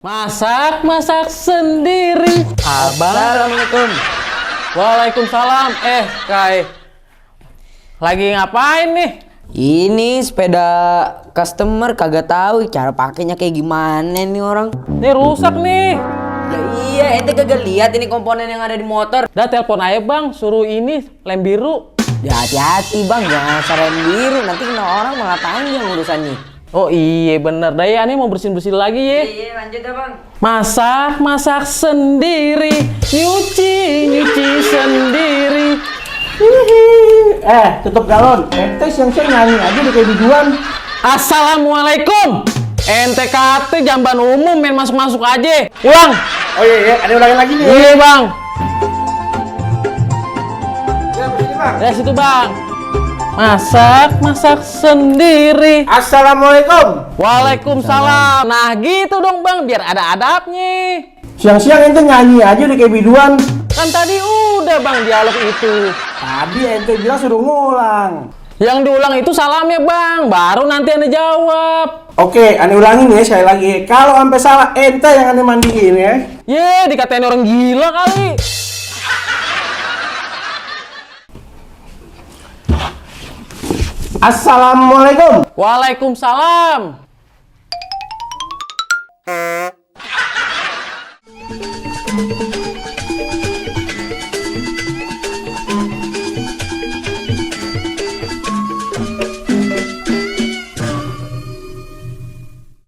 Masak sendiri. Abang. Assalamualaikum. Waalaikumsalam. Kai. Lagi ngapain nih? Ini sepeda customer kagak tahu cara pakainya kayak gimana nih orang. Nih rusak nih. Ya iya, ente kagak lihat ini komponen yang ada di motor. Dah telepon aja bang, suruh ini lem biru. Ya hati-hati bang, jangan asal rem biru, nanti kena orang malah panjang urusannya. Oh iya bener, dah ya nih mau bersihin lagi ya. Iya lanjut dah bang. Masak sendiri, nyuci sendiri. Tutup galon. Ente siang-siang nyanyi aja di kayak biduan. Assalamualaikum. NTKT jamban umum main masuk aja. Ulang. Oh iya, ada ulangin lagi nih. Iya bang. Ya, begini bang. Dari situ bang. Masak sendiri. Assalamualaikum. Waalaikumsalam. Nah gitu dong bang, biar ada adabnya. Siang-siang ente nyanyi aja di kayak biduan. Kan tadi udah bang dialog itu. Tadi ente bilang suruh ngulang. Yang diulang itu salamnya bang, baru nanti anda jawab. Oke, ane ulangin ya sekali lagi. Kalau sampai salah ente yang ane mandiin ya. Ye, dikatain orang gila kali. Assalamualaikum. Waalaikumsalam.